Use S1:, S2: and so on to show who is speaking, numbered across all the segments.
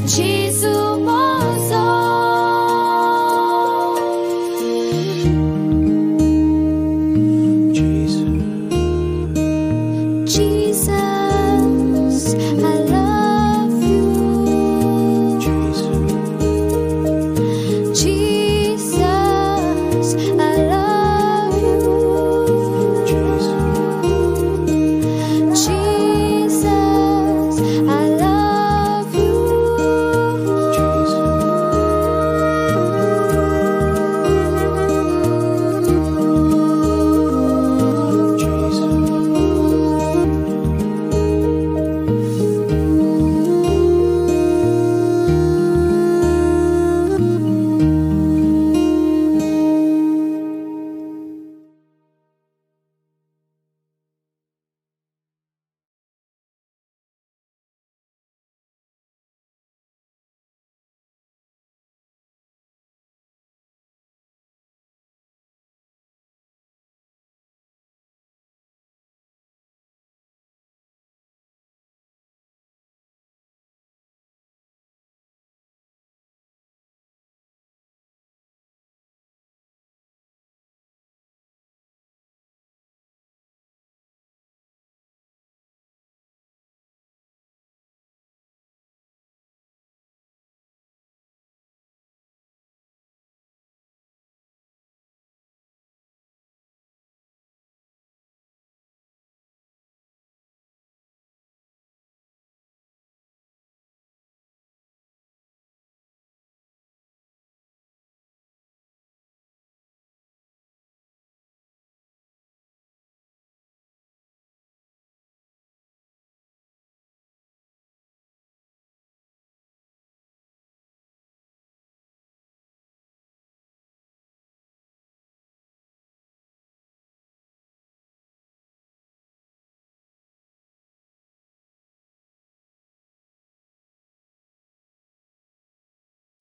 S1: जेजू म्हजो. Jesus, I love you. Jesus, I love you. Jesus, I love you.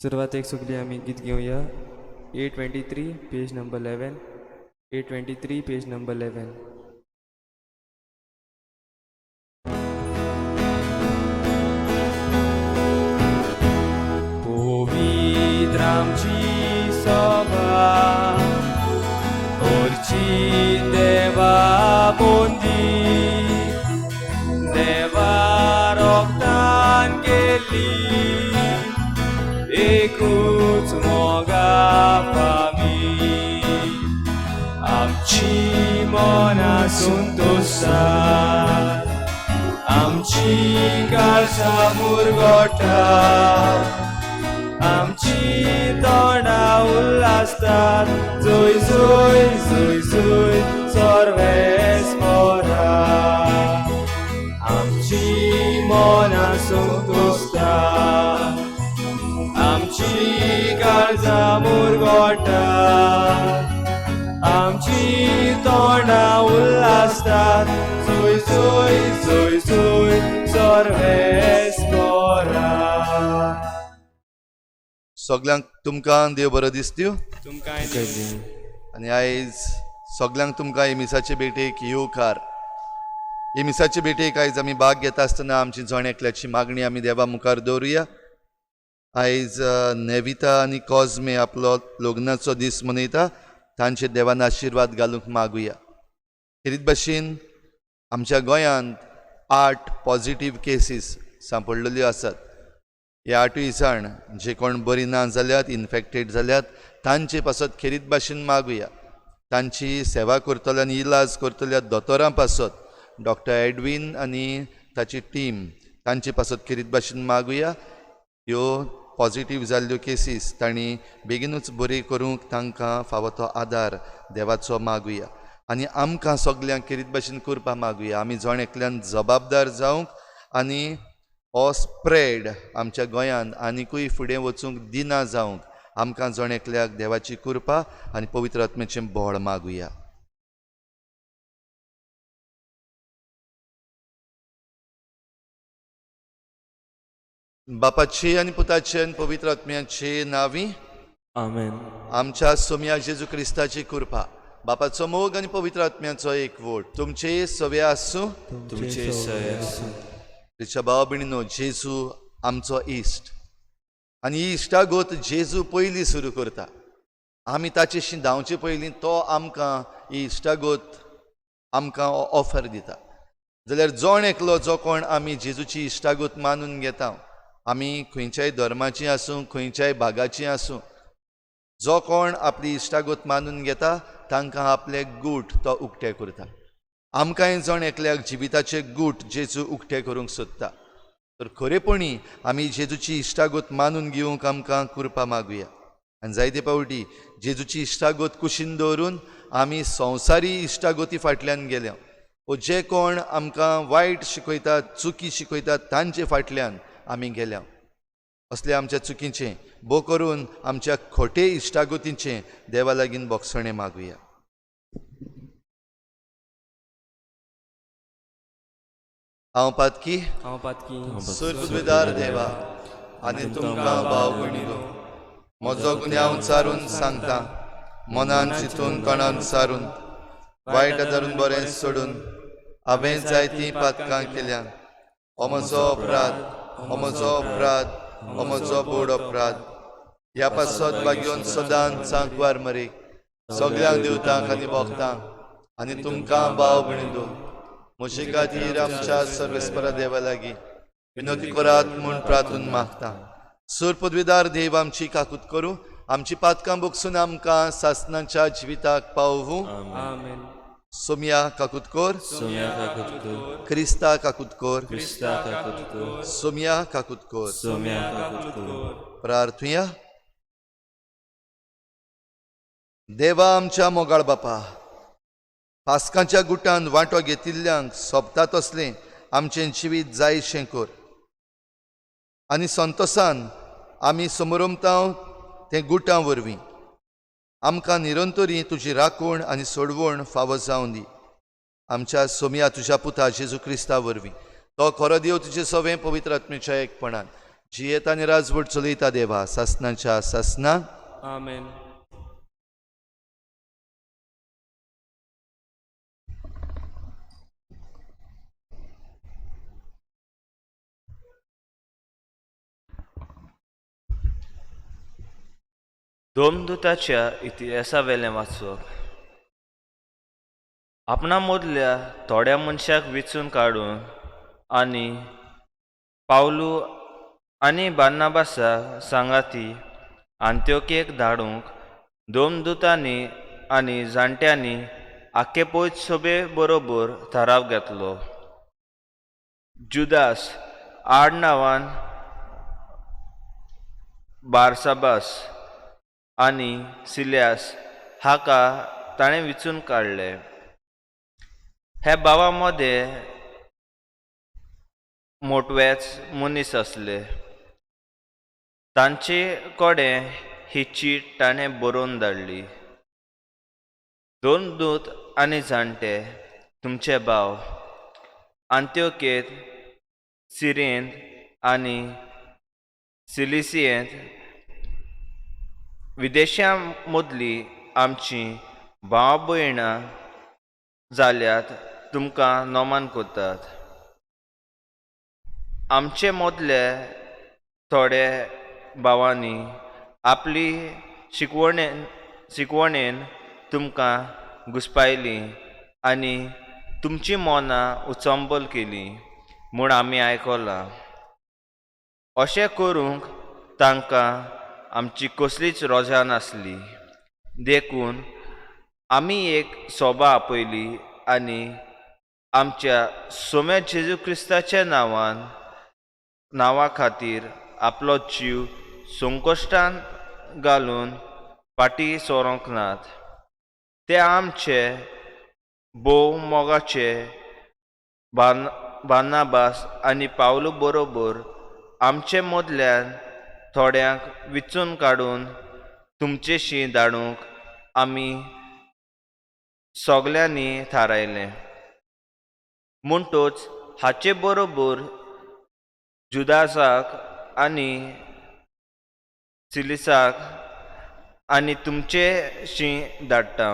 S2: सुरवातेक सगळीं आमी गीत घेवया. 823 page number 11. 823 page number 11.
S3: पवित्र आमची सभा करची देवा बोंदी, देवा रोगतान केली एकूच मोगा फामी. आमची मनां संतोशात, आमची काळजां मुरगोटात, आमची तोंडां उल्हासतात. जय जय जय जय सर्वेस्परा. आमची मनां संतोशतात, आमची काळजां मुरगोटात, आमची तोंडां उल्हासतात. जय जय जय जय सर्वेस्परा.
S4: सगल्यांक तुमकां देव बरो दिसत्यो.
S3: तुमकां.
S4: आनी आयज सगल्यांक तुमकां हे मिसाचे भेटेक येवकार. हे मिसाचे भेटेक आयज आमी भाग घेता आसतना आमची जण एकल्याची मागणी आमी देवा मुखार दवरुया. आयज नेविता आनी कॉजमे आपलो लग्नाचो दीस मनयता, तांचे देवान आशिर्वाद घालूंक मागुया. खेरीत भाशेन आमच्या गोंयांत 8 पॉजिटीव केसीस सांपडलेल्यो आसात. हे 8ूय जाण जे कोण बरी ना जाल्यात, इन्फेक्टेड जाल्यात, तांचे पासत खेरीत भाशेन मागुया. तांची सेवा करतल्या आनी इलाज करतल्या दोतोरां पासत, डॉक्टर एडवीन आनी ताची टीम, तांचे पासत खेरीत भाशेन मागुया. ह्यो पॉजिटीव जाल्ल्यो केसीस तांणी बेगीनूच बरी करूंक तांकां फावो तो आदार देवाचो मागुया. आनी आमकां सगल्यांक खेरीत भाशेन करपा मागुया. आमी जण एकल्यान जबाबदार जावंक आनी हो स्प्रेड आमच्या गोंयांत आनिकूय फुडें वचूंक दिना जावंक आमकां जण एकल्याक देवाची कृपा आनी पवित्र आत्म्याचें बळ मागुया. बापाची आनी पुताची आनी पवित्र आत्म्याची नावी.
S2: आमेन.
S4: आमच्या सोम्या जेजू क्रिस्ताची कृपा, बापाचो मोग आनी पवित्र आत्म्याचो एकवट तुमचे सवे आसूं.
S2: तुमचे सय आसूं.
S4: तिच्या भाव भयणीनो, जेजू आमचो इश्ट, आनी ही इश्टागत जेजू पयलीं सुरू करता. आमी ताचेशी धांवचे पयलीं तो आमकां ही इश्टागत आमकां ऑफर दिता. जाल्यार जण एकलो जो कोण आमी जेजूची इश्टागत मानून घेता, आमी खंयच्याय धर्माची आसूं, खंयच्याय भागाची आसूं, जो कोण आपली इश्टागत मानून घेता तांकां आपले गूट तो उक्ते करता. आमकांय जण एकल्याक जिविताचे गूट जेजू उक्ते करूंक सोदता. तर खरेपणी आमी जेजूची इश्टागत मानून घेवंक आमकां कृपा मागुया. आनी जायते फावटी जेजूची इश्टागत कुशीन दवरून आमी संवसारी इश्टागती फाटल्यान गेल्या वो जे कोण आमकां वायट शिकयतात, चुकी शिकयतात तांचे फाटल्यान आमी गेल्या. असले आमच्या चुकीचें भो करून आमच्या खोटे इश्टागतीचें देवा लागीं बोगसणें मागुया. हांव पातकी,
S2: हांव पातकी,
S4: सुर्गदार देवा आनी तुमकां भाव भयणीनो म्हजो गुन्यांव सारून सांगता, मनान चिंतून तोंडान सारून वायट धरून बरें सोडून हांवें जायतीं पातकां केल्या. हो म्हजो अपराध, हो म्हजो अपराध, हो म्हजो बोड अपराध. ह्या पासत बागेवन सदांच सांकवार मरे सगळ्यांक देवतांक आनी भोगतांक आनी तुमकां भाव भयणीनो म्हजे खातीर आमच्या सर्वेस्परा देवा लागीं विनवती करात म्हूण प्रार्थून मागता. सूर पदवीदार देव आमची काकूत करूं, आमची पातकां बोगसून आमकां सासनाच्या जिविताक पावूं.
S2: आमेन.
S4: सोमया काकूत कर,
S3: सोम्या काकूत कर,
S4: क्रिस्ता काकूत कर,
S3: क्रिस्ता काकूत कर,
S4: सोमया काकूत कर.
S3: सोम्या काकूत कर.
S4: प्रार्थुया. देवा आमच्या मोगाळ बापा, पास्कांच्या गुटान वांटो घेतिल्ल्यांक सोबता तसलें आमचें जिवीत जायशें कर आनी संतोसान आमी समरमतांव तें गुटां वरवीं आमकां निरंतरी तुजी राखण आनी सोडवण फावो जावन दी. आमच्या सोमया तुज्या पुता जेजू क्रिस्ता वरवीं तो खरो देव तुजे सवें पवित्र आत्मेच्या एकपणान जियेता आनी राजवट चलयता देवा सासनाच्या सासना.
S2: आमेन.
S5: दोमदूताच्या इतिहासावेलें वाचप. आपणा मदल्या थोड्या मनशाक विचून काडून आनी पावलू आनी बार्नाबासा सांगाती आंत्योकेक धाडूंक दोमदूतांनी आनी जाणट्यांनी आख्खे पयत सोबे बरोबर थाराव घेतलो. जुदास आडनांवान बार्साबास आनी सिल्यास हाका ताणें विचून काडले. हे भावा मदें मोटवेच मनीस आसले. तांचे कडेन ही चीट ताणें बरोवन धाडली. दोन दूत आनी जाणटे तुमचे भाव आंत्योकेंत, सिरेंत आनी सिलिसियेंत विदेशां मदली आमची भाव भयणां जाल्यात तुमकां नमन करतात. आमचे मदले थोडे भावांनी आपली शिकवणेन तुमकां घुसपायली आनी तुमची मनां उचंबल केली म्हूण आमी आयकलां. अशें करूंक तांकां आमची कसलीच रोजा नासली. देखून आमी एक सोबा आपयली आनी आमच्या सोम्या जेजू क्रिस्ताच्या नांवा खातीर आपलो जीव संकश्टान घालून फाटीं सरोंक नात. ते आमचे भोव मोगाचे बार्नाबास आनी पावलू बरोबर आमचे मदल्यान थोड्यांक विचून काडून तुमचेशी धाडूंक आमी सगल्यांनी थारायलें. म्हणटच हाचे बरोबर जुदासाक आनी सिलिसाक आनी तुमचेशी धाडटा.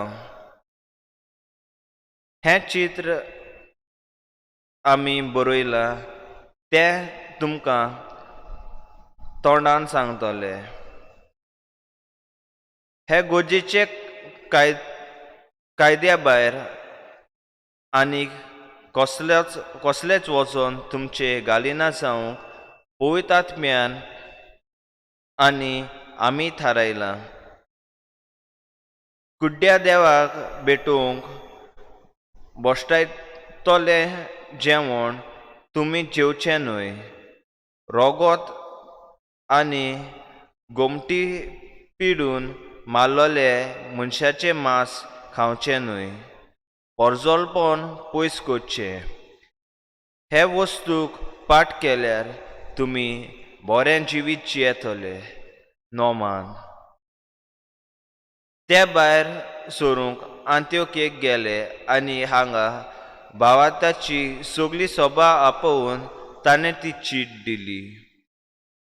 S5: हें चित्र आमी बरयलां तें तुमकां तोंडान सांगतले. हे गोजेचे कायद्या भायर आनी कसलेच वचोन तुमचे घालिना जावंक पवित्र आत्म्यान आनी आमी थारायलां. कुड्ड्या देवाक भेटोवंक भश्टायतलें जेवण तुमी जेवचें न्हय. रोगोत आनी गोमटी पिडून मारलोले मनशाचें मांस खावचें न्हय. पोरजोलपण पयस करचें. हे वस्तूक पाठ केल्यार तुमी बरें जिवीत जियेतले. नोमान ते भायर सरूंक आंत्योकेक गेले आनी हांगा भावाताची सगली सभा आपोवन ताणें ती चीट दिली.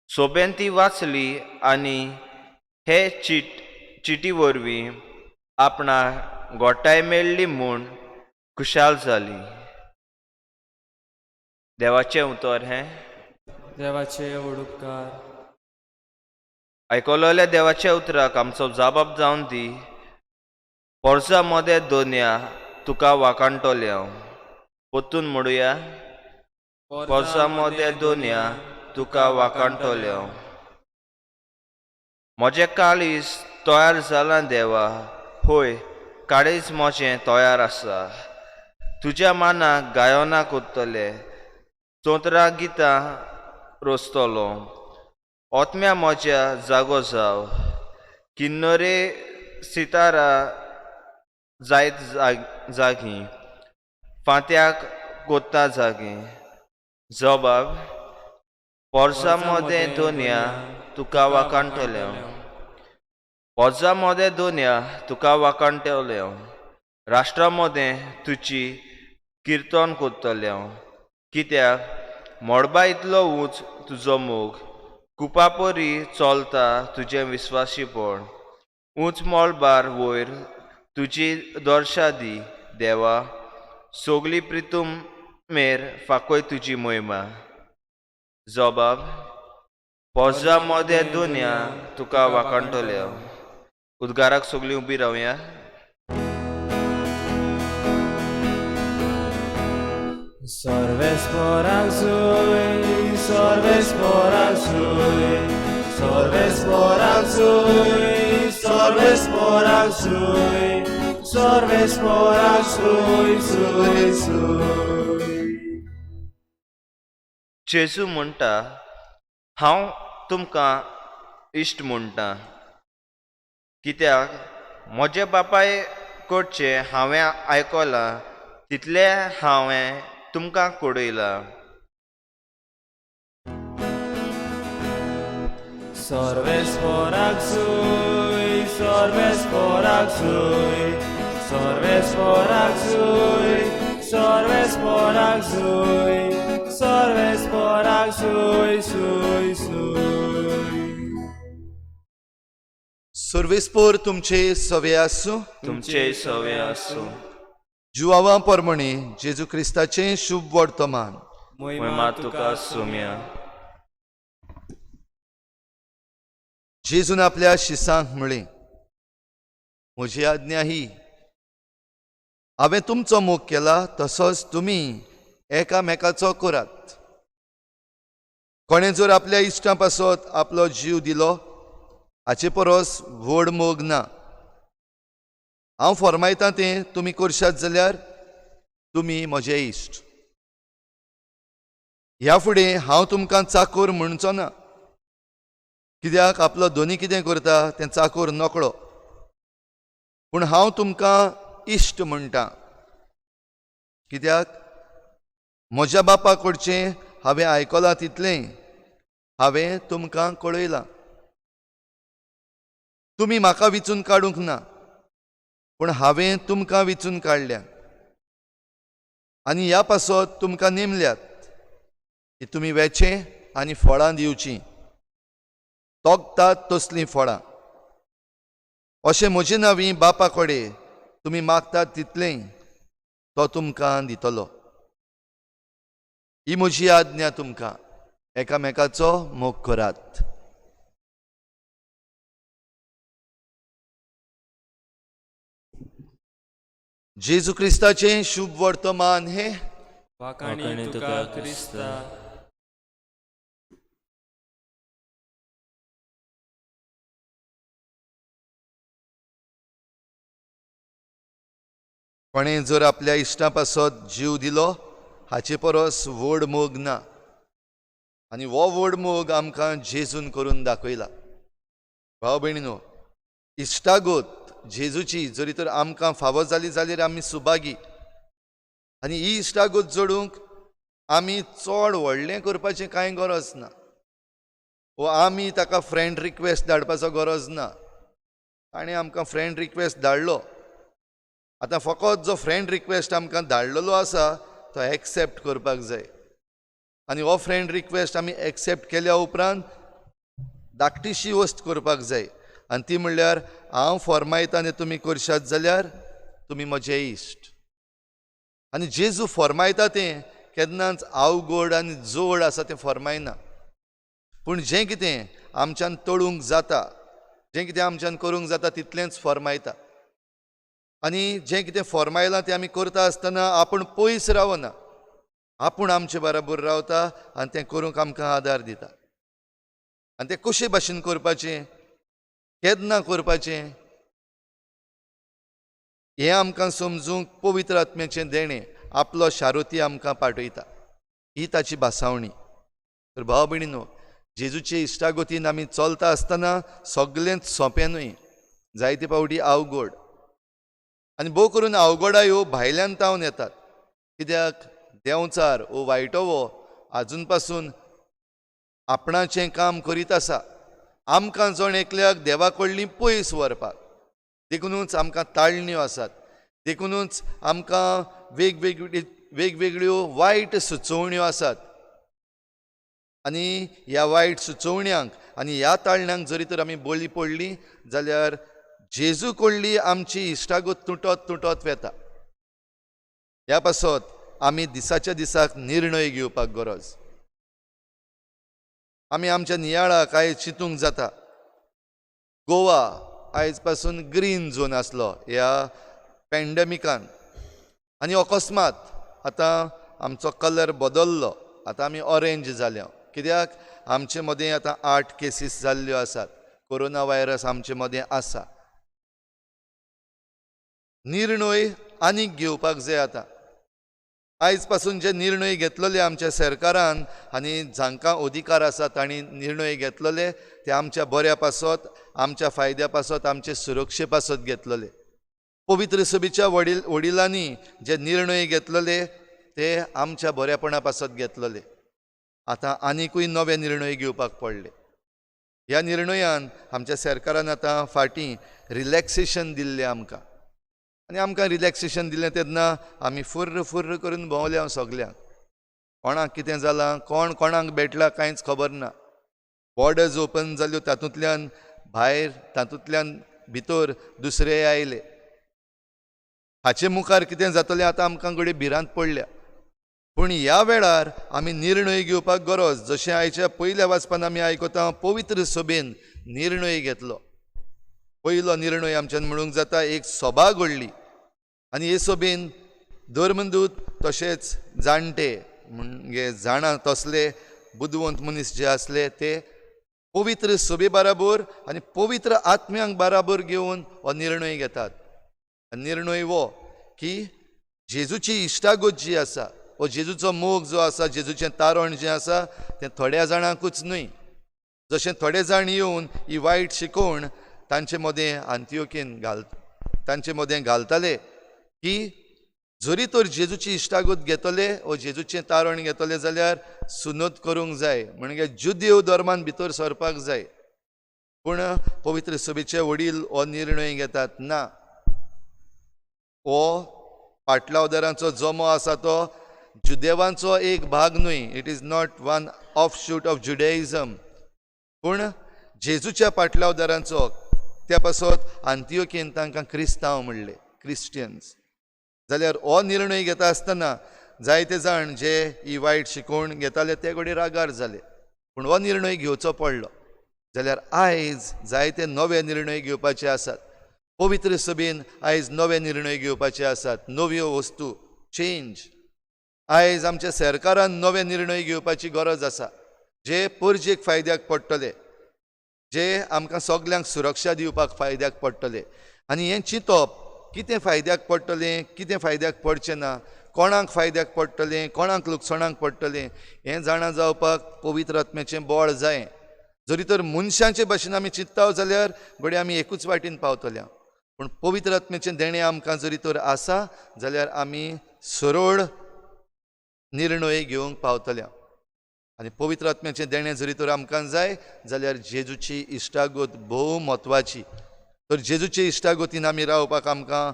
S5: सोबेन ती वाचली आनी हे चिटी वरवीं आपणाक गोठाय मेळ्ळी म्हूण खुशाल जाली. देवाचें उतर हें.
S2: देवाचे व्हड उपकार.
S5: आयकलोल्या देवाच्या उतराक आमचो जाबाब जावन दी. पोरसा मदें दोनया तुका वाखाणटलें हांव. परतून म्हणुया. पोरसा मदें दोनया तुका वाखाणटलें हांव. म्हजें काळीज तयार जालां देवा, हय काळीज म्हजें तयार आसा. तुज्या मानाक गायनां करतले, चोंतरा गितां रचतलो. आत्म्या म्हज्या जागो जाव, किन्नरे सितारा जायत जागी, फांत्याक कोत्ता जागी. जबाब पोरसा मदें दोनया तुका वाखाणटलें हांव. पोरसा मदें दोनया तुका वाखाणटलें हांव. राष्ट्रा मदें तुजी किर्तन करतलें हांव. कित्याक मळबा इतलो उंच तुजो मोग, कुपा परी चलता तुजें विस्वासीपण. उंच मळबार वयर तुजी दर्शा दी देवा, सगली प्रितुमेर फाकय तुजी मोहिमा. जबाब पोरसा मदें दोनया तुका वाखाणटलें हांव. उद्गाराक सगलीं उबी रावया.
S3: Sorves sui, sorves sui, sorves sui, sorves sui, sorves sui, sui, sui.
S5: जेजू म्हणटा, हांव तुमकां इश्ट म्हणटा, कित्याक म्हजे बापाय कडचें हांवें आयकलां तितलें हांवें तुमकां कळयलां.
S3: Sorves sui, sorves sui, sorves sui, sorves sui, sorves sui, sui, sui.
S4: सर्वेस्पोर तुमचे सवे आसूं.
S5: तुमचेय सवे आसूं.
S4: जुवावा परमणे जेजू क्रिस्ताचें शुभ वर्तमान.
S5: महिमा तुका सुम्या.
S4: जेजून आपल्या शिसांक म्हळें, म्हजी आज्ञा ही, हांवें तुमचो मोग केला तसोच तुमी एकामेकाचो करात. कोणें जर आपल्या इश्टां पासत आपलो जीव दिलो हाचे परस व्हड मोग ना. हांव फर्मायतां तें तुमी करशात जाल्यार तुमी म्हजे इश्ट. ह्या फुडें हांव तुमकां चाकोर म्हणचो ना, कित्याक आपलो दोनी कितें करता तें चाकोर नकळो. पूण हांव तुमकां इश्ट म्हणटा, कित्याक म्हज्या बापा कडचें हांवें आयकलां तितलें हांवें तुमकां कळयलां. तुमी म्हाका विचून काडूंक ना, पूण हांवें तुमकां विचून काडल्या आनी ह्या पासत तुमकां नेमल्यात की तुमी वेचें आनी फळां दिवचीं, तोगतात तसलीं फळां. अशें म्हजे नांवी बापा कडेन तुमी मागतात तितलें तो तुमकां दितलो. ही म्हजी आज्ञा तुमकां, एकामेकाचो मोग करात. जेजू क्रिस्ताचें शुभ वर्तमान हें.
S2: वाखाणी तुका क्रिस्ता.
S4: कोणें जर आपल्या इश्टा पासत जीव दिलो हाचे परस व्हड मोग ना, आनी हो व्हड मोग आमकां जेजून करून दाखयला. भाव भयणीनो, इश्टागत जेजूची जरी तर आमकां फावो जाली जाल्यार आमी सुभागी, आनी ही इश्टागत जोडूंक आमी चड व्हडलें करपाचें कांय गरज ना, वो आमी ताका फ्रेंड रिक्वेस्ट धाडपाचो गरज ना. ताणें आमकां फ्रेंड रिक्वेस्ट धाडलो, आतां फकत जो फ्रेंड रिक्वेस्ट आमकां धाडलेलो आसा तो एक्सेप्ट करपाक जाय, आनी हो फ्रेंड रिक्वेस्ट आमी एक्सेप्ट केल्या उपरांत धाकटीशी वस्त करपाक जाय, आनी ती म्हणल्यार हांव फॉर्मायता आनी तुमी करशात जाल्यार तुमी म्हजे इश्ट. आनी जेजू फॉर्मायता तें केन्नाच अवघड आनी जोड आसा तें फॉर्मायना, पूण जें कितें आमच्यान तळूंक जाता, जें कितें आमच्यान करूंक जाता तितलेंच फॉर्मायता. आनी जें कितें फॉर्मायलां तें आमी करता आसतना आपूण पयस रावना, आपूण आमचे बराबर रावता आनी तें करूंक आमकां आदार दिता. आनी तें कशे भाशेन करपाचें, केन्ना करपाचें हें आमकां समजूंक पवित्र आत्म्याचें देणें आपलो शारुती आमकां पाठयता, ही ताची भासावणी. तर भाव भयणीनो, जेजूचे इश्टागतीन आमी चलता आसतना सगळेंच सोंपें न्हय, जायते फावटी अवघड, आनी भोव करून अवघडां ह्यो भायल्यान तावन येतात. कित्याक देंवचार वो वायटोवो आजून पासून आपणाचें काम करीत आसा, आमकां जण एकल्याक देवा कडली पयस व्हरपाक. देखुनूच आमकां ताळण्यो आसात, देखुनूच आमकां वेगवेगळ्यो वायट सुचोवण्यो आसात, आनी ह्या वायट सुचोवण्यांक आनी ह्या ताळण्यांक जरी तर आमी बळी पडली जाल्यार जेजू कडली आमची इश्टागत तुटत तुटत वेता. ह्या पासत आमी दिसाच्या दिसाक निर्णय घेवपाक गरज. आमी आमच्या नियाळाक आयज चिंतूंक जाता, गोवा आयज पासून ग्रीन झोन आसलो ह्या पॅन्डेमिकान, आनी अकस्मात आतां आमचो कलर बदल्लो, आतां आमी ऑरेंज जाल्या. कित्याक आमचे मदें आतां 8 केसीस जाल्ल्यो आसात, कोरोना व्हायरस आमचे मदें आसा. निर्णय आनीक घेवपाक जाय. आतां आयज पासून जे निर्णय घेतलेले आमच्या सरकारान आनी जांकां अधिकार आसा तांणी निर्णय घेतलेले ते आमच्या बऱ्या पासत, आमच्या फायद्या पासत, आमचे सुरक्षे पासत घेतलेले. पवित्र सभेच्या वडिलांनी जे निर्णय घेतलेले ते आमच्या बऱ्यापणा पासत घेतलेले. आतां आनिकूय नवे निर्णय घेवपाक पडले. ह्या निर्णयान आमच्या सरकारान आतां फाटीं रिलॅक्सेशन दिल्लें आमकां, आनी आमकां रिलॅक्सेशन दिलें तेन्ना आमी फुर्र फुर्र करून भोंवले हांव सगल्यांक. कोणाक कितें जालां, कोण कोणाक भेटला कांयच खबर ना. बॉर्डर्स ओपन जाल्यो, तातूंतल्यान भायर, तातूंतल्यान भितर दुसरे आयले. हाचे मुखार कितें जातलें आतां आमकां घडये भिरांत पडल्या. पूण ह्या वेळार आमी निर्णय घेवपाक गरज. जशें आयच्या पयल्या वाचपान आमी आयकता, पवित्र सभेन निर्णय घेतलो. पयलो निर्णय आमच्यान म्हणूंक जाता, एक सभा घडली आनी हे सभेन धर्मदूत तशेंच जाणटे म्हणजे जाणा तसले बुदवंत मनीस जे आसले ते पवित्र सभे बराबर आनी पवित्र आत्म्यांक बराबर घेवन हो निर्णय घेतात. निर्णय हो की जेजूची इश्टागत जी आसा, हो जेजूचो मोग जो आसा, जेजूचें तारण जें आसा तें थोड्या जाणांकूच न्हय. जशें थोडे जाण येवन ही वायट शिकोवण तांचे मदें आंतियोकीन तांचे मदें घालताले की जरी तर जेजूची इश्टागत घेतले वो जेजूचें तारण घेतले जाल्यार सुनत करूंक जाय, म्हणजे जुदेव धर्मान भितर सरपाक जाय. पूण पवित्र सभेचे वडील हो निर्णय घेतात ना, हो पाटलावदारांचो जमो आसा तो जुदेवांचो एक भाग न्हय. It is not one offshoot of Judaism. पूण जेजूच्या पाटलावदारांचो त्या पासत आंतियोकीन तांकां क्रिस्तांव म्हणले, क्रिस्टियन्स. जाल्यार हो निर्णय घेता आसतना जायते जाण जे ही वायट शिकोवण घेताले ते घडये रागार जाले, पूण हो निर्णय घेवचो पडलो. जाल्यार आयज जायते नवे निर्णय घेवपाचे आसात. पवित्र सभेन आयज नवे निर्णय घेवपाचे आसात, नव्यो वस्तू चेंज. आयज आमच्या सरकारान नवे निर्णय घेवपाची गरज आसा, जे परजेक फायद्याक पडटले, जे आमकां सगल्यांक सुरक्षा दिवपाक फायद्याक पडटले. आनी हें चिंतप कितें फायद्याक पडटलें, कितें फायद्याक पडचें ना, कोणाक फायद्याक पडटलें, कोणाक लुकसाणाक पडटलें, हें जाणा जावपाक पवित्र आत्म्याचें बळ जाय. जरी तर मनशांचे भाशेन आमी चिंत्ता जाल्यार घडये आमी एकूच वाटेन पावतले, पूण पवित्र आत्म्याचें देणें आमकां जरी तर आसा जाल्यार आमी सरळ निर्णय घेवंक पावतले. आनी पवित्र आत्म्याचें देणें जरी तर आमकां जाय जाल्यार जेजूची इश्टागत भोव म्हत्वाची. तर जेजूचे इश्टागतीन आमी रावपाक आमकां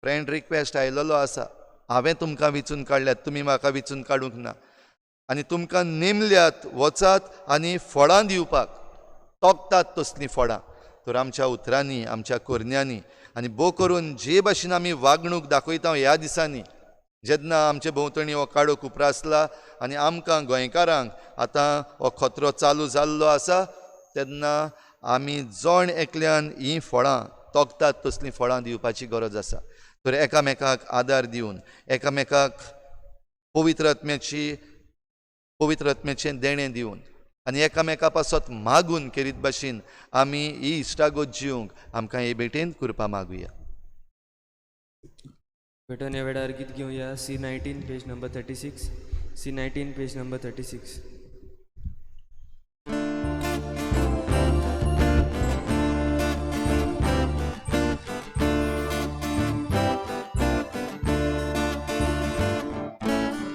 S4: फ्रेंड रिक्वेस्ट आयलेलो आसा, हांवें तुमकां विचून काडल्यात, तुमी म्हाका विचून काडूंक ना. आनी तुमकां नेमल्यात वचात आनी फळां दिवपाक, तोखतात तसलीं फळां. तर आमच्या उतरांनी, आमच्या करण्यांनी आनी भोव करून जे भाशेन आमी वागणूक दाखयता ह्या दिसांनी, जेन्ना आमचे भोंवतणी हो काळोख उप्रासला आनी आमकां गोंयकारांक आतां हो खतरो चालू जाल्लो आसा, तेन्ना आमी जण एकल्यान हीं फळां तोखतात तसलीं फळां दिवपाची गरज आसा. तर एकामेकाक आदार दिवन, एकामेकाक पवित्र आत्म्याची, पवित्र आत्म्याचें देणें दिवन आनी एकामेका पासत मागून केरीत भाशेन आमी ही इश्टागत जिवंक आमकां हे भेटेन कृपा मागुया.
S2: भेटून ह्या वेळार गीत घेवया C 19 page number 36, C 19 page number 36.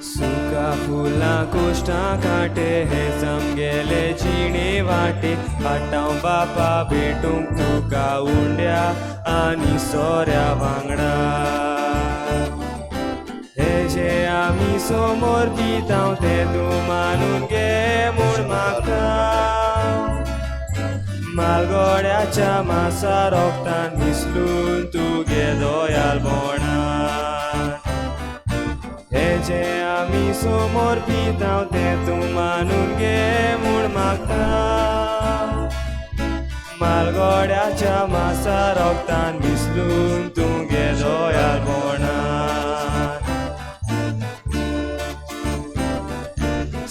S3: सुका फुलां कोश्टां कांटे हे समगेले जिणे वाटे, हाटांव बापा भेटूंक तुका उंड्या आनी सोऱ्या वांगडा. हे जे आमी समोर दितांव तें तूं मानून घे म्हूण मागता. मालगोड्याच्या मासा रोगतान मिसलून तुगे दयालपणान, हे जे आमी समोर पितांव तें तूं मानून घे म्हूण मागता. मालगोड्याच्या मासा रोगतान मिसलून तुगे दयालपणान.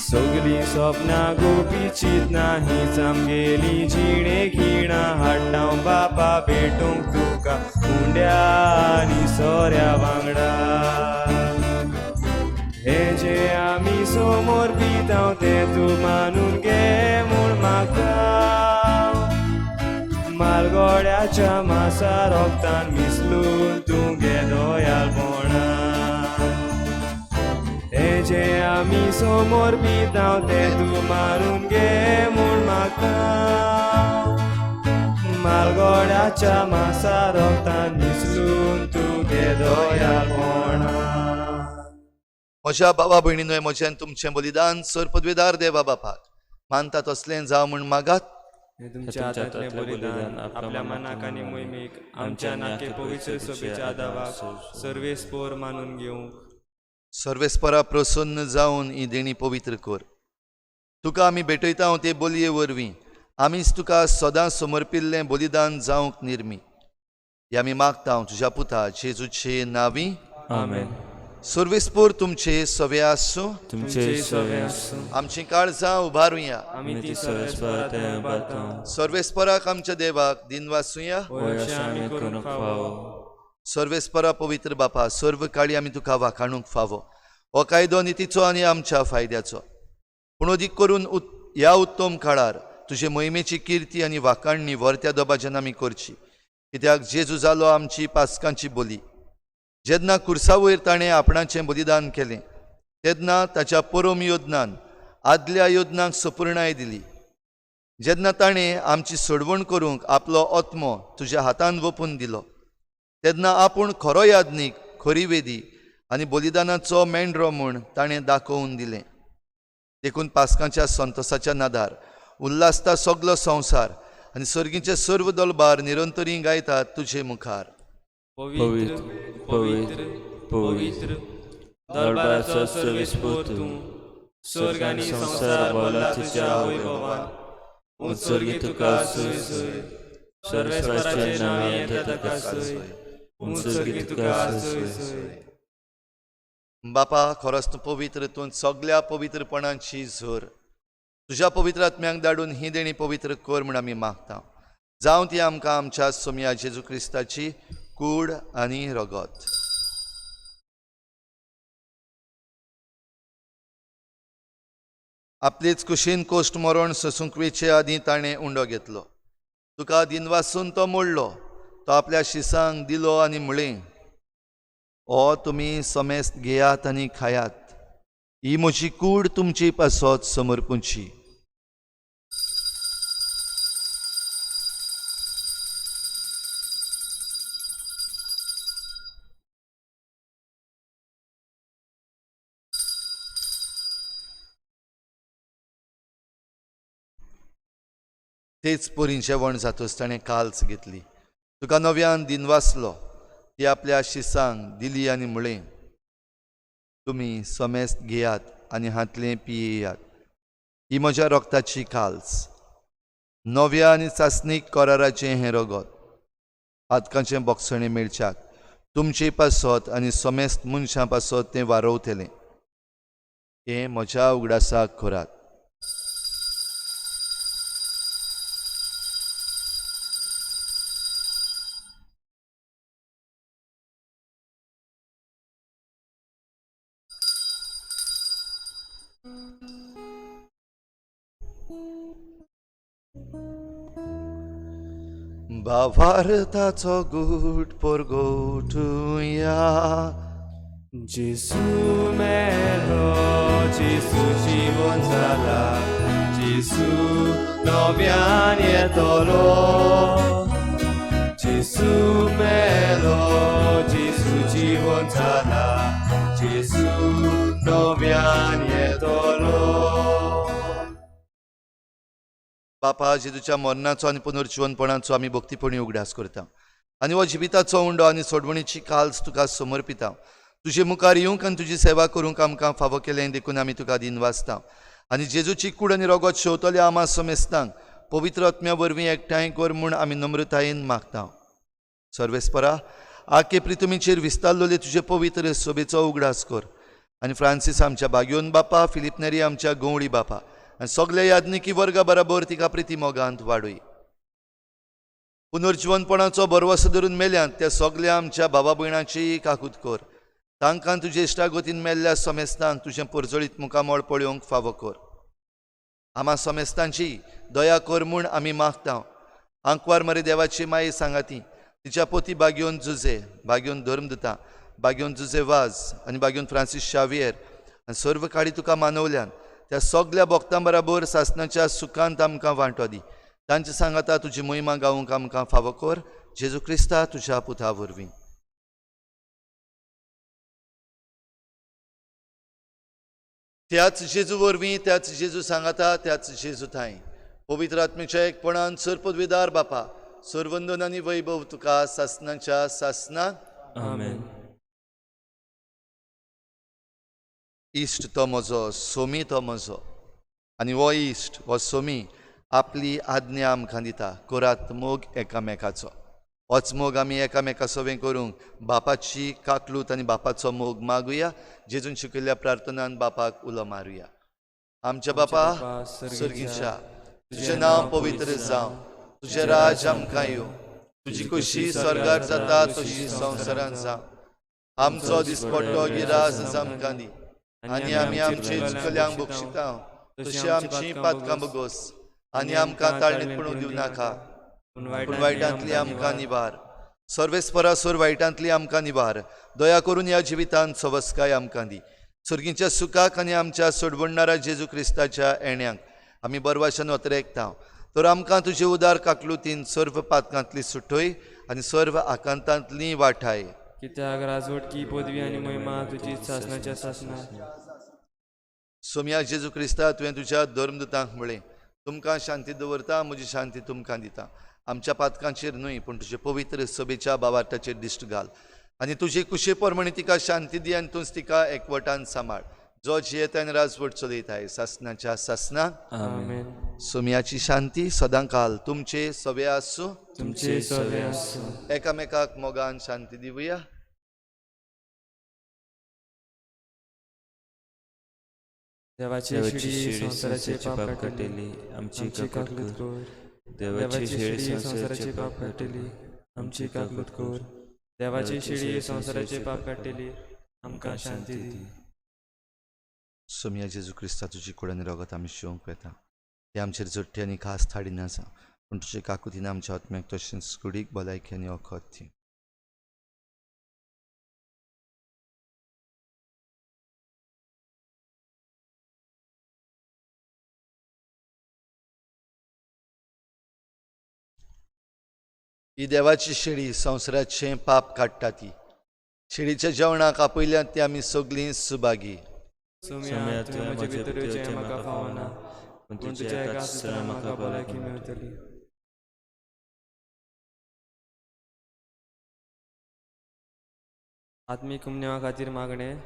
S3: सगलीं सपनां गोपी चिंतना हीच आमगेली जिणे खिणां, हाडटांव बापा भेटूंक तुका उंड्या आनी सोऱ्या वांगडा. हे जे आमी समोर पितांव तें तूं मानून घे म्हूण मागता. मालगोड्याच्या मासा रोगतान मिसलून तुगे दयालपणान, हे जे आमी समोर पितांव तें तूं मानून घे म्हूण मागता. मालगोड्याच्या मासा रोगतान मिसलून तुगे दयालपणान.
S4: म्हज्या बाबा भयणीनो, म्हजें तुमचें बलिदान सर पदवेदार देवा बापाक मानता तसलें जावं म्हूण मागात.
S2: हे तुमच्या हातांतलें बलिदान आपल्या मनाक आनी मोहिमेक आमच्या नाके पवित्र सभेच्या आदावाक सर्वेस्पोर मानून घेवंक.
S4: सर्वेस्परा प्रसन्न जावन ही देणी पवित्र कर. तुका आमी भेटयता ते बोलये वरवीं आमीच तुका सदां समर्पिल्लें बलिदान जावंक निर्मी. हे आमी मागता तुज्या पुता जेजूचे नांवी.
S3: आमेन.
S4: सर्वेस्पोर तुमचे सवे आसूं.
S3: तुमचे सवे आसूं.
S4: आमची काळजां उबारुया.
S2: आमी ती सर्वेस्परा थंय उबारता.
S4: सर्वेस्पराक आमच्या देवाक दिनवासुया.
S3: होय अशें आमी करूंक फावो.
S4: सर्वेस्परा पवित्र बापा, सर्व काळी आमी तुका वाखाणूंक फावो. हो कायदो नितीचो आनी आमच्या फायद्याचो, पूण अदीक करून ह्या उत्तम काळार तुजे मोहिमेची किर्ती आनी वाखाणणी व्हरत्या दबाज्यान आमी करची. कित्याक जेजू जालो आमची पास्कांची बोली. जेन्ना कुर्सा वयर ताणें आपणाचें बलिदान केलें तेन्ना ताच्या परम योजनान आदल्या योजनांक सपुर्णाय दिली. जेन्ना ताणें आमची सोडवण करूंक आपलो आत्मो तुज्या हातान वपून दिलो तेन्ना आपूण खरो याज्ञीक, खरी वेदी आनी बलिदानाचो मेंढरो म्हूण ताणें दाखोवन दिलें. देखून पास्कांच्या संतोसाच्या नादार उल्हासता सगलो संवसार आनी सर्गीचे सर्व दलबार निरंतरी गायतात तुजे मुखार.
S2: पवित्र पवित्र पवित्र दरबाराचो सर्वेस्पोर तूं, स्वर्ग आनी संवसार भरला तुज्या वैभवान. उत्सर्गी तुका सोय सोय, सर्वेस्पराचे नांव येता ताका सोय, उंचगी तुका सोय सोय.
S4: बापा, खरोच तूं पवित्र, तूं सगल्या पवित्रपणाची झर. तुज्या पवित्र आत्म्यांक धाडून ही देणी पवित्र कर म्हूण आमी मागता. जावं ती आमकां आमच्या सोमया जेजू क्रिस्ताची कूड आनी रगत. आपलेच कुशीन कोश्ट मरण सोसूंक वेचे आदीं ताणें उंडो घेतलो. तुका दिनवासून तो मोडलो, तो आपल्या शिसांक दिलो आनी म्हळें, ओ तुमी समेस्त घेयात आनी खायात, ही म्हजी कूड तुमची पासत समर्पूची. तेच परीं जेवण जातच ताणें काल्स घेतली, तुका नव्यान दिनवासलो, ती आपल्या शिसांक दिली आनी म्हळें, तुमी समेस्त घेयात आनी हांतलें पियेयात, ही म्हज्या रगताची काल्स, नव्या आनी चांचणीक कराराचें हें रगत, पातकांचें बोगसणें मेळच्याक तुमचे पासत आनी समेस्त मनशां पासत तें वारोवतलें. हें म्हज्या उगडासाक करात. भावार्थाचो गूट परगोटुया.
S3: जेसू मेलो, जेसू जिवन जाला, जेसू नव्यान येतलो. जेसू मेलो, जेसू जिवन जाला, जेसू नव्यान येतलो.
S4: बापा, जेजूच्या मरणाचो आनी पुनर्जिवनपणाचो आमी भक्तीपणी उगडास करता आनी हो जिविताचो उंडो आनी सोडवणीची काल्स तुका समर्पिता. तुजे मुखार येवंक आनी तुजी सेवा करूंक आमकां फावो केलें देखून आमी तुका दिनवासता. आनी जेजूची कूड आनी रगत शेवतल्या आमा समेस्तांक पवित्र आत्म्या वरवीं एकठांय कर म्हूण आमी नम्रतायेन मागता. सर्वेस्परा, आखे प्रितुमीचेर विस्तारलेले तुजे पवित्र सोबेचो उगडास कर आनी फ्रांसीस आमच्या बागयोन बापा, फिलीप नेरी आमच्या गंवळी बापा आनी सगल्या याज्ञिकी वर्गा बराबर तिका प्रिती मोगांत वाडय. पुनर्जिवनपणाचो भरवसो धरून मेल्यांत त्या सगल्या आमच्या भावा भयणाची काकूत कर. तांकां तुजे इश्टागतीन मेल्ल्या समेस्तांक तुजें परजळीत मुखामळ पळोवंक फावो कर. आमा समेस्तांची दया कर म्हूण आमी मागता. आंकवार मरे देवाची माई सांगाती, तिच्या पोती बागयोन जुजे, बागयोन धर्मदुता, बागयोन जुजे वाज आनी बागयोन फ्रांसीस शावियर आनी सर्व काळी तुका मानवल्यान त्या सगल्या भक्तां बराबर सासणाच्या सुखांत आमकां वांटो दी. तांचे सांगाता तुजी महिमा गावंक आमकां फावो कर. जेजू क्रिस्ता तुज्या पुता वरवीं. त्याच जेजू वरवीं, त्याच जेजू सांगाता, त्याच जेजू थांय पवित्र आत्मेच्या एकपणान सर्पदविदार बापा, सर्वंदन आनी वैभव तुका सासणाच्या सासणाक.
S2: आमेन.
S4: इश्ट तो म्हजो, सोमी तो म्हजो, आनी हो इश्ट हो सोमी आपली आज्ञा आमकां दिता, करात मोग एकामेकाचो. होच मोग आमी एकामेका सवें करूंक बापाची काकलूत आनी बापाचो मोग मागुया. जेजून शिकयल्ल्या प्रार्थनान बापाक उलो मारुया. आमच्या बापा सर्गीच्या, तुजें नांव पवित्र जावं, तुजें राज आमकां येवं, तुजी खुशी स्वर्गार जाता तशी संवसारांत जावं. आमचो दिसपट्टो गिरास आमकां दी आनी आमी आमचे चुकल्यांक बक्षिता तशी आमची पातकां बगोस आनी आमकां ताळणीत पडूंक दिवं नाका, पूण वायटांतली आमकां निवार. सर्वेस्परासोर वायटांतली आमकां निवार. दया करून ह्या जिवितांत सवस्काय आमकां दी. सर्गीच्या सुखाक आनी आमच्या सोडवणणारा जेजू क्रिस्ताच्या येण्याक आमी बरवाशान वतरेकता. तर आमकां तुजे उदार काकलुतीन सर्व पातकांतली सुटय आनी सर्व आकांतांतली वाठाय.
S2: कित्याक राजवटकी पदवी आनी महिमा तुजी सासणाच्या सासणा.
S4: सोमया जेजू क्रिस्ता, तुवें तुज्या धर्मदुतांक म्हळें, तुमकां शांती दवरता, म्हजी शांती तुमकां दिता. आमच्या पातकांचेर न्हय पूण तुजे पवित्र सभेच्या बावार्थाचेर दिश्ट घाल आनी तुजे कुशे प्रमाणे तिका शांती दी आनी तूंच तिका एकवटान सांबाळ, जो जियेता आनी राजवट चलयताय सासणाच्या सासणाक.
S2: आमेन.
S4: सोम्याची शांती सदांकाल तुमचे सवे आसूं.
S3: तुमचे सवे आसूं.
S4: एकामेकाक मोगान शांती दिवया.
S3: देवाची
S2: देवाची
S3: शिडी
S2: शिडी
S3: संवसाराचे
S2: संवसाराचे
S3: पाप
S2: पाप
S3: काडटली,
S2: काडटली, आमची
S3: आमची
S2: काकूट
S3: काकलूत
S2: कर.
S3: कर.
S2: देवाची शिडी
S3: संवसाराचे पाप काडटली, आमची काकलूत कर. देवाची शिडी संवसाराचे पाप काडटली, आमकां शांती दी.
S4: सोम्या जेजू क्रिस्ता, तुजी कूड आनी रगत आमी शिवंक वेता, ते आमचेर जोडटी आनी खास थाडिना आसा, पूण तुजे काकुतीन आमच्या आत्म्याक तशेंच कुडीक भलायकी आनी वखद दी. ही देवाची शेळी संवसाराचें पाप काडटा. ती शेळीच्या जेवणाक आपयल्यात ती आमी सगळीं सुभागी.
S3: सोम्या, तुवें म्हजे भितर येवचें म्हाका फावना,
S2: पूण
S3: पूण तुज्या एका सुत्रान म्हाका भलायकी मेळटली. आत्मीक उमनेवा खातीर मागणें.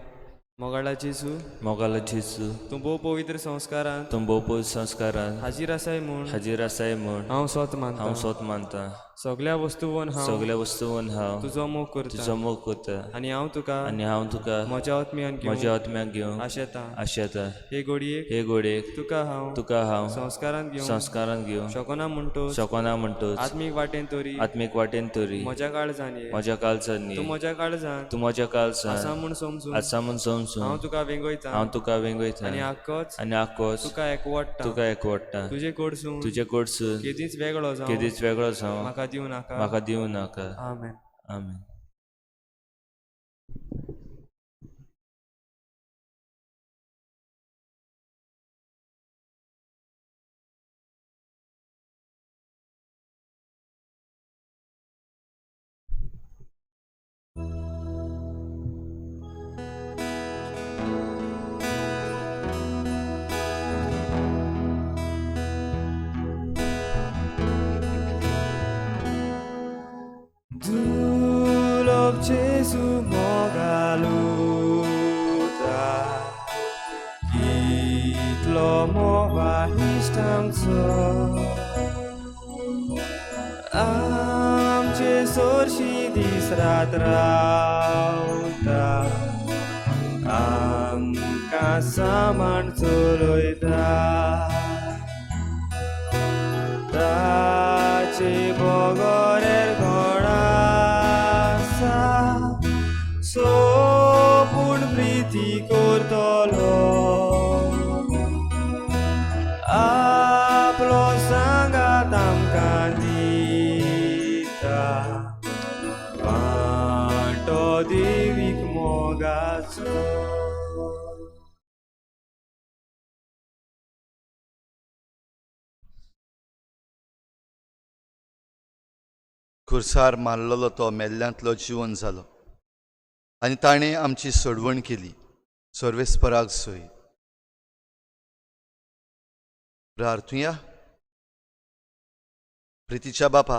S3: मोगाळा जेजू,
S2: मोगालो जेजू,
S3: तूं भोव पवित्र संस्कारांत
S2: तूं भोव संस्कारान
S3: हाजीर आसाय म्हूण
S2: हाजीर आसाय म्हूण
S3: हांव स्वत मानता.
S2: हांव स्वत मानता.
S3: सगळ्या वस्तूवन हांव
S2: सगळ्या वस्तूवन हांव
S3: तुजो मोग
S2: तुजो
S3: करता
S2: मोग करता
S3: आनी हांव तुका
S2: आनी हांव तुका
S3: म्हज्या आत्म्यान
S2: म्हज्या
S3: घेवंक
S2: आत्म्याक घेवंक
S3: आशेता.
S2: आशेता.
S3: हे घडयेक
S2: हे घोडयेक
S3: तुका हांव
S2: तुका हांव
S3: संस्कारांत घेवंक
S2: संस्कारान घेवंक
S3: शकना म्हणटोच
S2: शकना म्हणटोच
S3: आत्मीक वाटेन तरी
S2: आत्मीक वाटेन तरी
S3: म्हज्या काळजान ये.
S2: म्हज्या काळजान
S3: तूं
S2: ये.
S3: म्हज्या काळजान
S2: तूं म्हज्या
S3: आसा
S2: काळजान
S3: म्हूण समजून
S2: आसा म्हूण समजून
S3: हांव तुका वेंगयता
S2: हांव तुका वेंगयता
S3: आनी आक्कोच
S2: आनी आक्कोच
S3: तुका एकवटता.
S2: तुका एकवटता.
S3: तुजे कडसून
S2: तुजे कडसून
S3: केदींच वेगळो जावं
S2: केदीच वेगळो जावं
S3: म्हाका दिवं नाका.
S2: म्हाका दिवं नाका.
S3: आमेन.
S2: आमेन.
S3: दुर्लभ जेजू मोगालुता, कितलो मोवा इश्ट आमचो, आमचे सोरशी दीस रात रावता, आमकां सामान चलयता. ताचे बगरेर कोण आसा सोपूण प्रिती करतलो, आपलो सांगात आमकां दिता, वांटो देवीक मोगाचो.
S4: खुर्सार मारलेलो तो मेल्ल्यांतलो जिवन जालो आनी ताणें आमची सोडवण केली सर्वेस्पराक सोय. प्रार्थुया. प्रितीच्या बापा,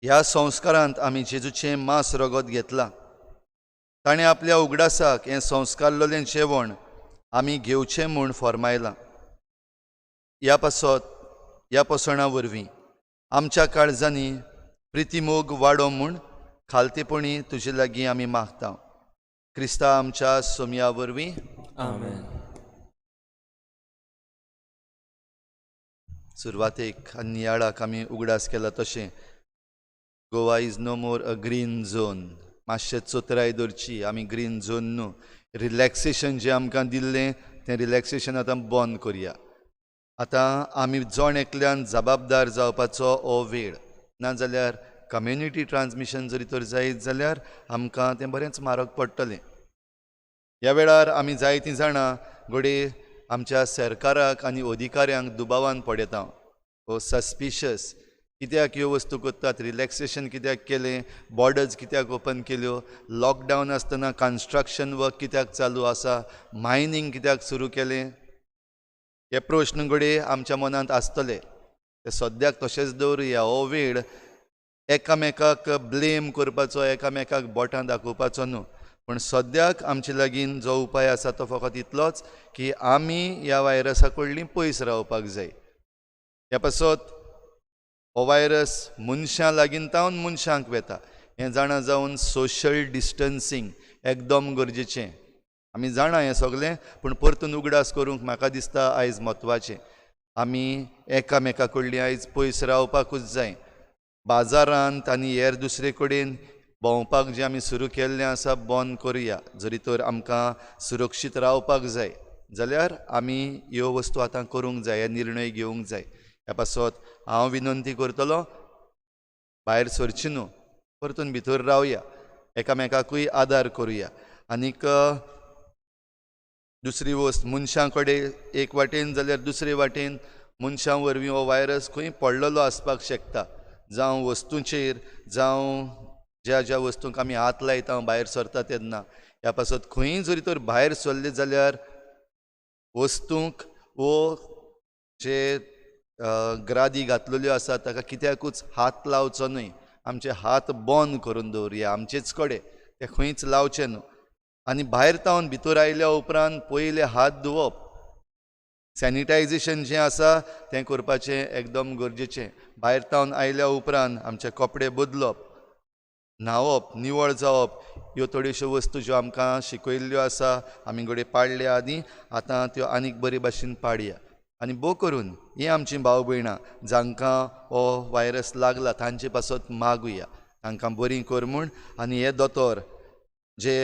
S4: ह्या संस्कारांत आमी जेजूचें मांस रगत घेतलां. ताणें आपल्या उगडासाक हें संस्कारलेलें जेवण आमी घेवचें म्हूण फर्मायलां. ह्या पासत ह्या पोसणां वरवीं आमच्या काळजांनी प्रितीमोग वाडो म्हूण खालतेपणी तुजे लागीं आमी मागता, क्रिस्ता आमच्या सोमया वरवीं.
S3: आमेन.
S4: सुरवातेक आनी नियाळाक आमी उगडास केला तशें Goa is no more a green zone. मातशें चतुराय दवरची, आमी ग्रीन झोन न्हू. रिलॅक्सेशन जें आमकां दिल्लें तें रिलॅक्सेशन आतां बंद करया. आतां आमी जण एकल्यान जबाबदार जावपाचो हो वेळ, नाजाल्यार कम्युनिटी ट्रान्समिशन जरी तर जायत जाल्यार आमकां तें बरेंच म्हारग पडटलें. ह्या वेळार आमी जायतीं जाणां घडये आमच्या सरकाराक आनी अधिकाऱ्यांक दुबावान पडयता, हो सस्पिशियस कित्याक ह्यो वस्तू करतात, रिलॅक्सेशन कित्याक केलें, बॉर्डर्स कित्याक ओपन केल्यो, लॉकडावन आसतना कन्स्ट्रक्शन वर्क कित्याक चालू आसा, मायनींग कित्याक सुरू केलें. हे प्रश्न घडये आमच्या मनांत आसतले, ते सद्याक तशेंच दवरुया. हो वेळ एकामेकाक ब्लेम करपाचो, एकामेकाक बोटां दाखोवपाचो न्हू, पूण सद्याक आमचे लागीं जो उपाय आसा तो फकत इतलोच की आमी ह्या व्हायरसा कडली पयस रावपाक जाय. ह्या पासत हो व्हायरस मनशां लागीं तावन मनशांक वेता हें जाणा जावन सोशल डिस्टन्सींग एकदम गरजेचें. आमी जाणा हें सगळें, पूण परतून उगडास करूंक म्हाका दिसता आयज म्हत्वाचें. आमी एकामेका कडली आयज पयस रावपाकूच जाय. बाजारांत आनी हेर दुसरे कडेन भोंवपाक जें आमी सुरू केल्लें आसा बंद करुया. जरी तर आमकां सुरक्षीत रावपाक जाय जाल्यार आमी ह्यो वस्तू आतां करूंक जाय, हे निर्णय घेवंक जाय. ह्या पासत हांव विनंती करतलो, भायर सरची न्हू, परतून भितर रावया, एकामेकाकूय आदार करुया. आनीक दुसरी वस्त, मनशां कडेन एक वाटेन जाल्यार दुसरे वाटेन मनशां वरवीं हो व्हायरस खंय पडलेलो आसपाक शकता, जावं वस्तूंचेर, जावं ज्या ज्या वस्तूंक आमी हात लायता भायर सरता तेन्ना. ह्या पासत खंय जरी तर भायर सरले जाल्यार वस्तूंक वो जे ग्रादी घातलेल्यो आसा ताका कित्याकूच हात लावचो न्हय. आमचे हात बंद करून दवरुया आमचेच कडेन, ते खंयच लावचे न्हू. आनी भायर तावन भितर आयल्या उपरांत पयले हात धुवप, सॅनिटायजेशन जें आसा तें करपाचें एकदम गरजेचें. भायर तावन आयल्या उपरांत आमचे कपडे बदलप, न्हांवप, निवळ जावप, ह्यो थोड्योश्यो वस्तू ज्यो आमकां शिकयल्ल्यो आसा आमी घडये पाडल्या आदी, आतां त्यो आनीक बरे भाशेन पाडया. आनी भोव करून हीं आमचीं भाव भयणां जांकां हो व्हायरस लागला तांचे पासत मागुया, तांकां बरीं कर म्हूण. आनी हे दोतोर जे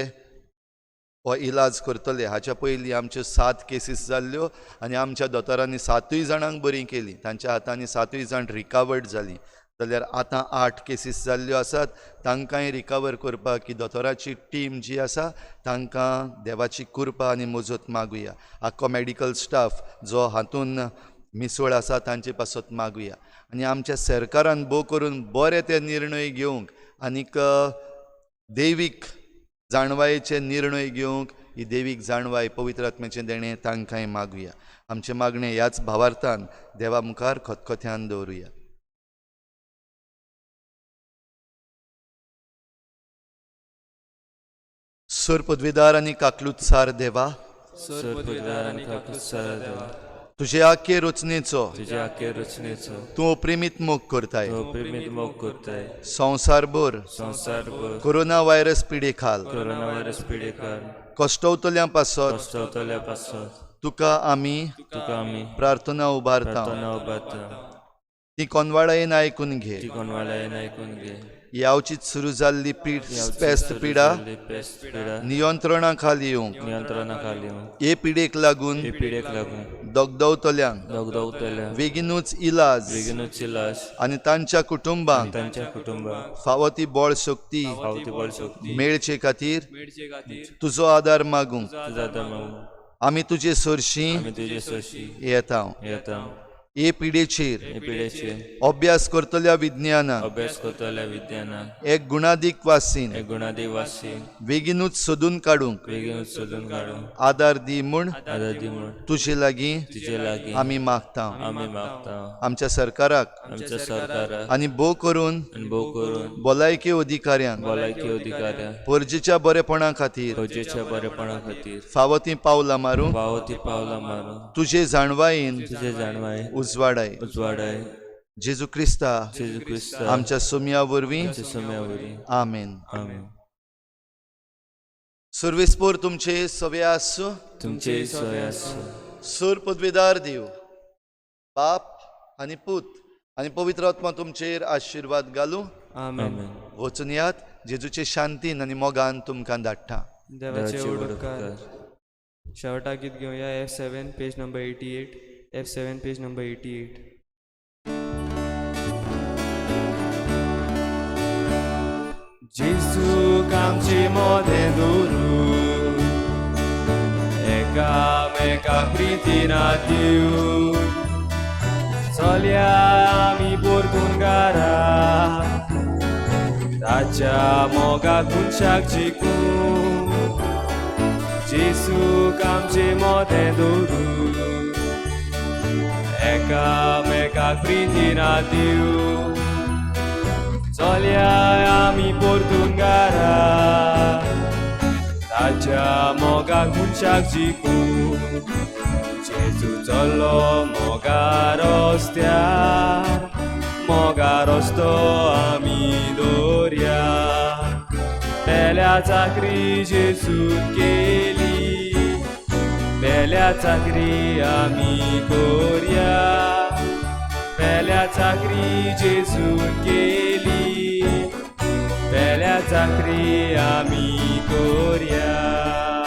S4: हो इलाज करतले, हाच्या पयलीं आमच्यो 7 केसीस जाल्ल्यो आनी आमच्या दोतोरांनी 7 जाणांक बरीं केलीं, तांच्या हातांनी 7 जाण रिकवर्ड जालीं. जाल्यार आतां 8 केसीस जाल्ल्यो आसात, तांकांय रिकवर करपाक ही दोतोराची टीम जी आसा तांकां देवाची कृपा आनी मजत मागुया. आख्खो मेडिकल स्टाफ जो हातून मिसळ आसा तांचे पासत मागुया. आनी आमच्या सरकारान भोव करून बरे ते निर्णय घेवंक आनीक देवीक जाणवायेचे निर्णय घेवंक ही देवीक जाणवाय पवित्र आत्म्याचें देणें तांकांय मागुया. आमचें मागणें ह्याच भावार्थान देवा मुखार खतखत्यान दवरुया. सर पदवीदार आनी काकलुतसार देवा, तुजे आखे रचनेचो तूं प्रेमीत मोग करताय. संवसारभर कोरोना व्हायरस पिडे खाल कश्टवतल्या पासत तुका आमी प्रार्थना उबारता. ती कोनवाळायेन आयकून घे. यावचीच सुरू जाल्ली पेस्त पिडा नियंत्रणा खाल येवंक, हे पिडेक लागून दगदवतल्यांक बेगीनूच इलाज आनी तांच्या कुटुंबांक फावो ती बळ शक्ती मेळचे खातीर तुजो आदार मागूंक आमी तुजे सरशी येता. हे पिडेचेर अभ्यास करतल्या विज्ञानाक एक गुणादीक वासीन बेगीनूच सोदून काडूंक आदार दी म्हूण तुजे लागीं आमी मागता. आमच्या सरकाराक आनी भोव करून भलायकी अधिकाऱ्यांक परजेच्या बरेपणा खातीर फावो तीं पावलां मारूंक तुजे जाणवायेन उजवाडाय. जेजू क्रिस्ता आमच्या सोम्या वरवीं आमेन. सर्वेस्पोर तुमचे सवे आसूं. सूर पदवीदार देव बाप आनी पूत आनी पवित्र आत्मा तुमचेर आशिर्वाद घालूं.
S2: आमेन.
S4: वचून यात, जेजूचे शांतीन आनी मोगान तुमकां धाडटा.
S2: देवाचे उपकार. शेवटा गीत घेवया F7 page number 88. F7 page number 88.
S3: जेजूक आमचे मोदें दवरून एकामेका प्रितीन दिवन चलया आमी परतून घरा ताच्या मोगाक मनशाक जिखून. जेजूक आमचे मोदें दवरून एकामेकाक प्रितीन दिवन चलया आमी परतून घरा ताच्या मोगाक मनशाक जिखून. जेजू चल्लो मोगा रस्त्यार, मोगा रस्तो आमी दवरया. पेल्या चाकरी जेजून केली, पेल्या चाकरी आमी कोरया. पेल्या चाकरी जेजून केली, पेल्या चाकरी आमी कोरया.